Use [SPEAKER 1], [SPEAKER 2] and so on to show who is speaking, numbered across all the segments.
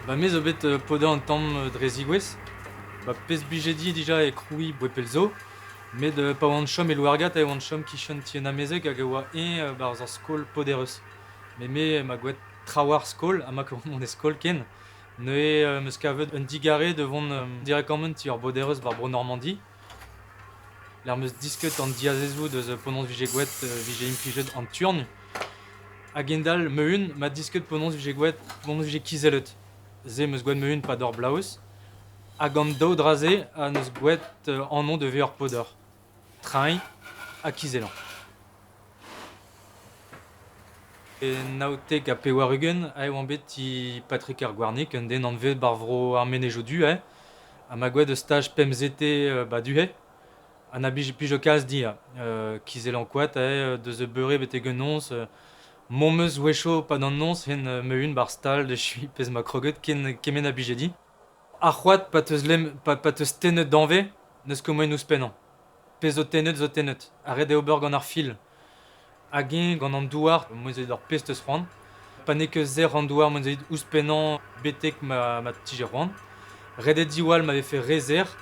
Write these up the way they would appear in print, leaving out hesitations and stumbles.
[SPEAKER 1] Ba me zo bet podañ un tamm dre zigouez. Ba pezh 'blije din dija e krouiñ boe pell zo. Met pa oan chom e Louargat e oan chom kichen ti un amezeg hag e oa eñ 'barzh ur skol poderezh. Met me 'ma gwelet trawalc'h skol ha ma ket mont e skol ken. Neuze 'm eus kavet un digarez da vont direkamant ti ur boderezh war bro Normandi. Lec'h 'm eus disket an diazezoù deus penaos 'vije gwelet 'vije implijet an turgn. A-gendall ma-un 'ma disket penaos 'vije gwelet penaos 'vije kizellet. Se 'm eus gwelet ma-un 'pad ur bloavezh. Hag an daou dra-se a 'neus gwelet anv da vezañ ur poder. Treiñ ha kizellañ. E 99 e oan bet ti Patrick ar Gwarnig, un den anvet 'bar vro ar Menezioù Du eh, ha 'ma gwelet ur staj pemzete 'ba du-he. Ha na plijo kalz din ya. Kizellañ koad eh, deus e beure betek un noz. M'am eus wechoù 'pad an noz hen ma-un 'bar stal d'echuiñ pezh 'ma kroget ken kement a blije din. Ar c'hoad pa 'teus lem pa 'teus tennet danvez n'eus ket moaien ouzhpennañ. Pezh zo tennet zo tennet ha ret eo ober gant ar fil. Hag eñ gant an douar moaien zo d'ur pezh 'teus c'hoant. Pa n'eo ket sec'h an douar moaien zo dit ouzhpennañ betek ma tije c'hoant. Ret eo diwall ma vefe re sec'h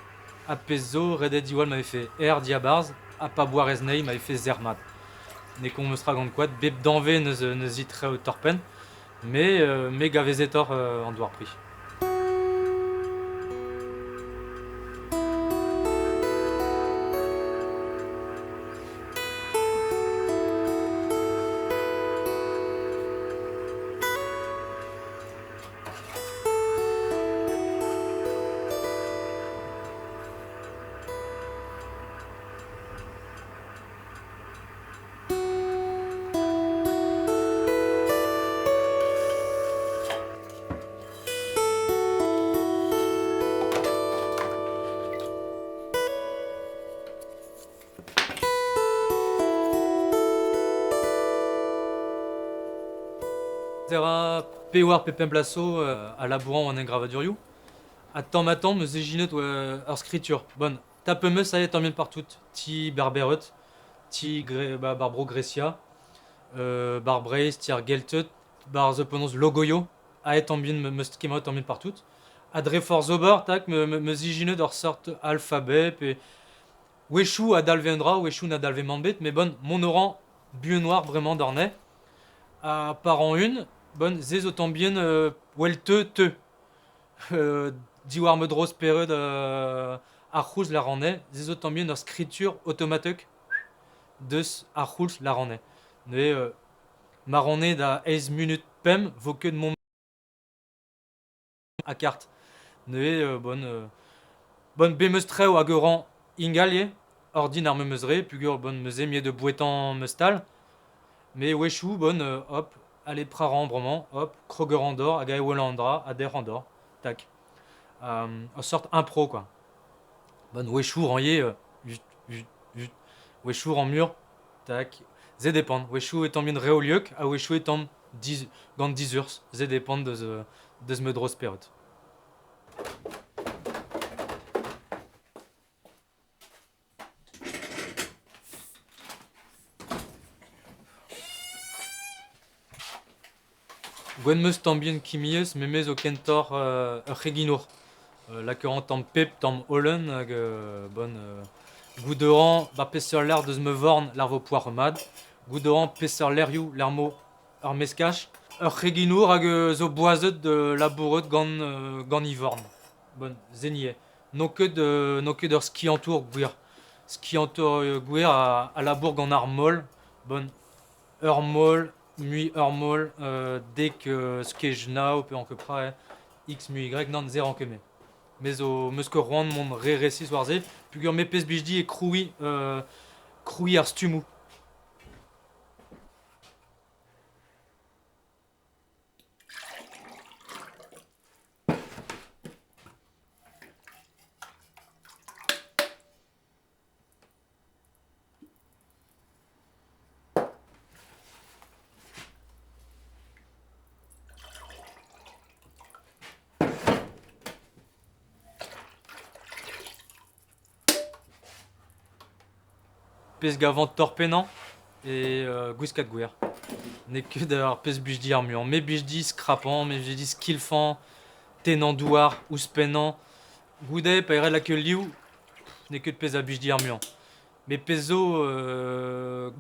[SPEAKER 1] ha pezh zo ret eo diwall ma vefe aer diabarzh ha pa boarez anezhi ma vefe sec'h-mat. N'eo ket memes tra gant koad, bep danvez n'eus dit traoù torr-penn. Me gav aezetoc'h an douar-pri. Era pevar pe pemp bloaz zo a labouran an engravadurioù. Ha tamm-ha-tamm 'm eus ijinet ur skritur. Bon, Tap 'm eus aet tamm partout. Ti Berberet, ti bar bro Gresia, bar Breizh, ti ar Gelted, 'barzh penaos Logoio, aet tamm bihan 'm eus kemeret tamm bihan partout. Ha dre forzh ober tak 'm eus ijinet ur seurt alfabet pe wechoù a dalve un dra, wechoù na dalve mann ebet, met bon, mont a ran buan war bremañ d'arne. Ha pa ran un, bon, se zo tamm bihan well teu teu. Diwar ma dro-spered ar c'houlz lâranez, se zo tamm bihan ur skritur automatek deus ar c'houlz lâranez. Neuze ma ranez da eizh munut pemp 'vo ket mont ha kart. Neuze bon bon bet 'm eus traoù hag ur ran ingal ivez, ordin ar memes re peogwir bon 'm eus emiet da bouetañ ma stal. Met a-wechoù bon hop Allez praran bremañ, hop, kroger an dor hag a welan an dra ha derc'h an dor, tak. Ur sort impro quoi. Bon, wechoù rañye, wechoù ran mur, tak. Se dépend. Wechoù e tamm reoliek ha wechoù e tamm gant dizurzh. Se dépend deus ma dro-spered. Gwenn 'm eus tamm bihan kimiezh met me zo kentoc'h ur c'heginour. Lakaet an tamm pep tamm holen hag bon goût a ran 'ba peseurt lec'h deus ma vorn lec'h 'vo poac'h mat. Goût a ran peseurt lec'hioù lec'h 'mo ur meskaj. Ur c'heginour hag zo boazet da labourat gant e vorn. Bon, se n'y N'on ket n'on ket ur skiantour gwir. Skiantour gwir a labour gant ar mol. Bon, ur mol, mui ur mol, dek skej nav pe an ket pra, X mui Y, nann, se ran ket me. Me zo 'meus ket c'hoant mont re resis war se, peogwir me pezh 'blij din eo krouiñ krouiñ ar stummoù. Pezh 'gavan torr-pennañ eo gwiskat gwer. N'eo ket ar pezh 'blij din ar muiañ. Me 'blij din skrapañ, me 'blij din skilfañ, tennañ douar, ouzhpennañ. Goude pa eo ret lakaat ul liv, n'eo ket pezh a blij din ar muiañ. Met pezh zo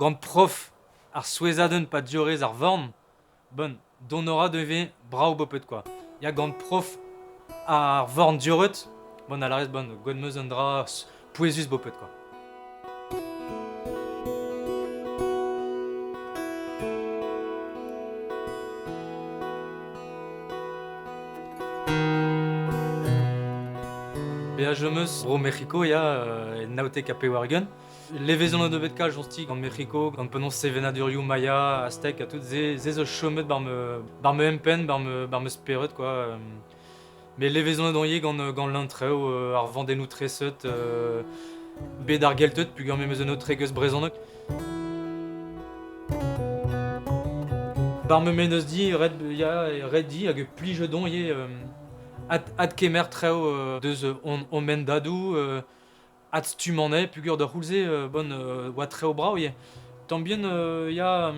[SPEAKER 1] gant prof ar souezhadenn pa diorrez ar forn, bon, dont a ra neuze brav bepred kwa. Ya gant prof ar forn diorret, bon a lârez bon, gwelet 'meus un dra pouezus bepred kwa. Beaj am eus Bro Mec'hiko ya, e naontek ha pevar-ugent. Levezon o deus bet kalz joñs-ti gant Mec'hiko, gant penaos sevenadurioù maya, aztek ha tout. Se, se zo chomet bar ma, bar ma empenn, bar ma, bar ma spered quoi. Mais levezonet on ivez gant, gant l'intrev, ar vandennoù treset, bed ar Gelted peogwir me 'meus un aotreegezh brezhoneg. Bar ma mennozh di, ret ya, ret di hag plijet on ivez adkemer traoù deus hon, hon mendadoù, adstummañ anezhe peogwir d'ar c'houlz-se bon oa traoù brav ivez. Tamm bihan ya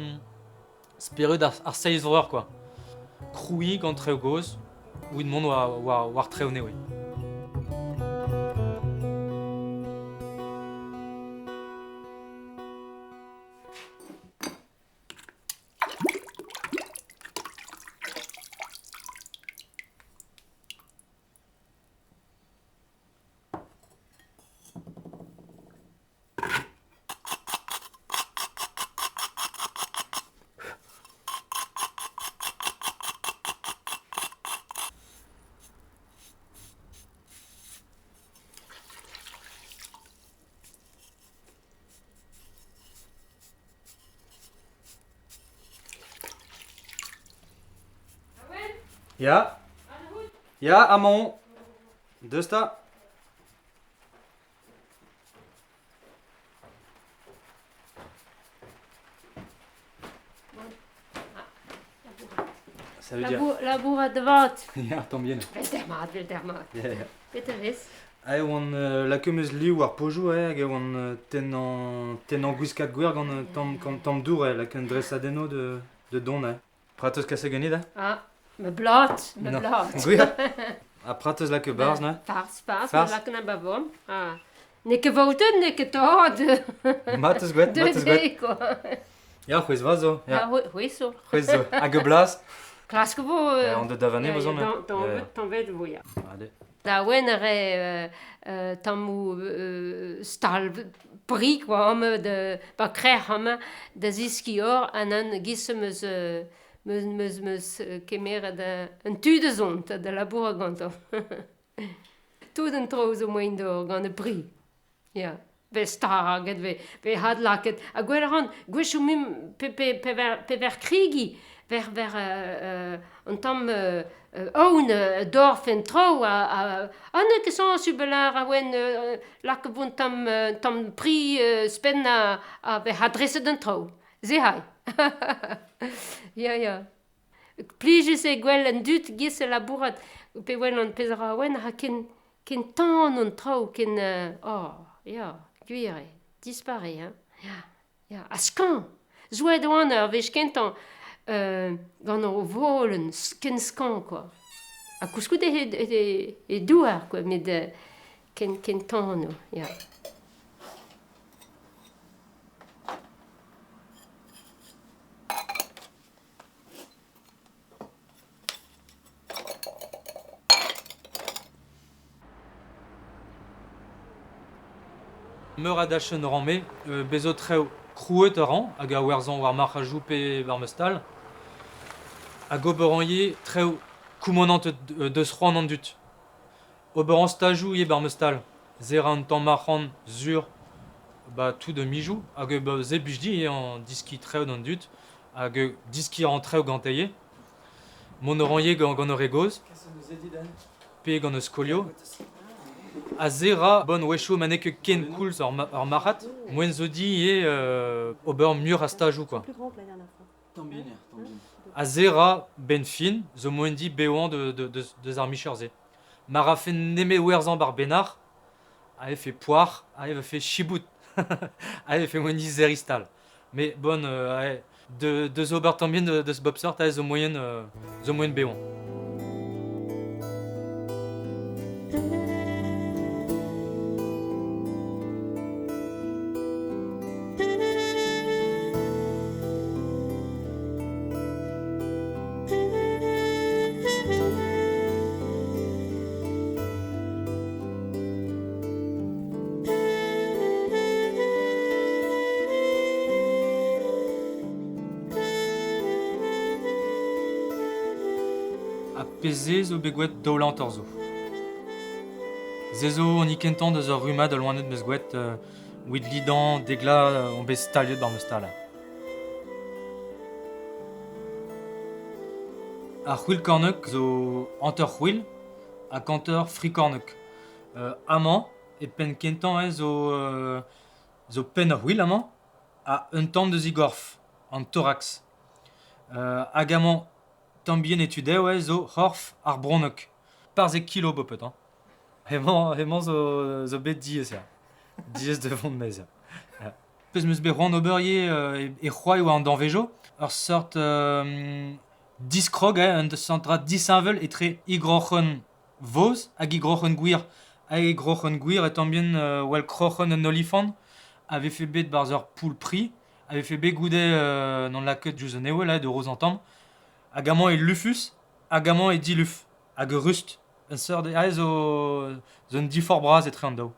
[SPEAKER 1] spered ar seizh vreur quoi. Krouiñ gant traoù gozh evit mont war traoù nevez. Ya Ya, amañ. Deus 'ta. Ça veut dire...
[SPEAKER 2] Labourat da vat.
[SPEAKER 1] Ya, tamm bihan.
[SPEAKER 2] Vel mat, vel mat.
[SPEAKER 1] Ya, ya.
[SPEAKER 2] Petra 'vez?
[SPEAKER 1] Ah, e oan lakaet 'm eus liv ar pojoù hag e oan tennañ, tennañ gwiskad gwer gant tamm, gant tamm dour, lakaet un dresadennoù de, de don. Prat eus kaset ganit, hein?
[SPEAKER 2] Ah, ma blad, ma blad.
[SPEAKER 1] Gwir. Ha prat eus lakaet barzh, neuze?
[SPEAKER 2] Farz, farz, ma lakaen ba vamm. Ah. N'eo ket vaotet, n'eo ket tad.
[SPEAKER 1] Mat eus gwet, mat eus gwet. Ya, c'hwezh vat zo.
[SPEAKER 2] Ya, c'hwezh zo.
[SPEAKER 1] C'hwezh zo. Hag e blas?
[SPEAKER 2] Klask vo.
[SPEAKER 1] An deut da vanne, vo zo.
[SPEAKER 2] Tañvet vo, ya. Da wenn a rae tammoù stal pri kwa amañ da ba krec'h amañ da zeskiñ hor ha nann giz 'm eus 'meus 'meus kemeret un tu da zont da labourat gantañ. Tout an traoù zo moaien d'ober gant ar pri. Ya, 'vez staget, 'vez 'vez adlakaet. Ha gwell a ran, gwechoù mimp pe pe pe ver pe ver kregiñ, ver ver un tamm aon dorf en traoù ha ha n'eo ket sañset bellañ a oen lakaet vo un tamm un tamm pri ouzhpenn ha vez adreset an traoù. Se 'hay. Ya ya. Plijus eo gwell an dud 'giz labourat pe welan pezh a ra a-wenn ha ken ken tan an traoù ken oh ya gwir eo dispar eo hein ya ya ha skañv Zouet oan ar wech kentañ gant ur volenn ken skañv kwa ha koulskoude e douar kwa met ken ken tano ya.
[SPEAKER 1] Meur a dachenn 'ran-me, bez zo traoù Krouet a ran, hag a werzhañ war marc'hadoù pe war ma stal. Hag ober an ivez traoù koumanant deus c'hoant an dud. Ober an stajoù ivez war ma stal. Se ra un tamm arc'hant sur ba tout un mijoù. Hag ba, se blij din eo an diskiñ traoù d'an dud. Hag diskiñ an traoù gante ivez. Mont a ran ivez gant ur re gozh. Pe gant ur skolio. Ha se ra bon wechoù ma n'eo ket ken koulz ar marc'had. Moen zo din ivez ober muioc'h a stajoù quoi. Ha se ra 'benn fin zo moen dit bevañ deus ar micher-se. Ma rafen nemet werzhañ bar Benac'h, a vefe poar, a vefe chiboud, a vefe moen dit serriñ stal. Mais bon, deus ober tamm bihan deus bep seurt aze zo moaien bevañ. Ha pezh zo bet gwelet daou hanter zo. Se zo an kentañ deus ur rummad a loened 'meus gwelet evit lidañ deglañ on bet staliet 'ba ma stal. Ar c'hwil-korneg zo hanter-c'hwil hag hanter frikorneg. Amañ, e penn kentañ eo zo penn ar c'hwil amañ ha un tamm deus e gorf, an thorax. Hag amañ, tamm bihan e tu dezho eo zo c'horf ar bronneg. 14 kilo bepred hein. Hemañ zo bet diaes ya. Diaes da vont maez ya. Pezh 'meus bet c'hoant ober ivez e c'hoari war an danvezioù. Ur seurt diskrog un seurt dra disheñvel etre igroc'hen voz hag igroc'hen gwir. Hag igroc'hen gwir e tamm bihan well kroc'hen un olifant a vefe bet 'barzh ur poull-pri, a vefe bet goude n'on lakaet diouzh an heol de roz an tamm. Hag amañ e lufus, hag amañ e diluf, hag rust. Un seurt aze zo un diforc'h bras etre an daou.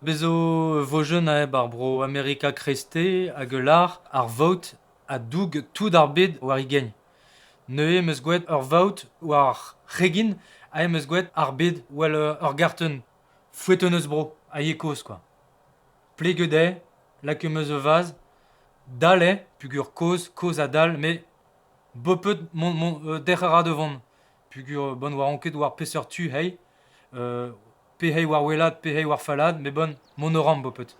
[SPEAKER 1] Bez zo vojenn eo bar bro Amerika Kreisteiz hag lar ar vaot a doug tout ar bed war e gein. Neuze 'm eus gwelet ur vaot war ar c'hregin ha em eus gwelet ar bed well ur gartenn foetet eus bro, a eo kozh quoi. Pleget eo, lakaet 'm eus ur vazh, dall eo peogwir kozh, kozh ha dall, met bepred mont derc'hel a ra da vont. Peogwir bon oa ket war peseurt tu hey, pe hey war wellaat, pe hey war fallaat, met bon, mont a ran bepred.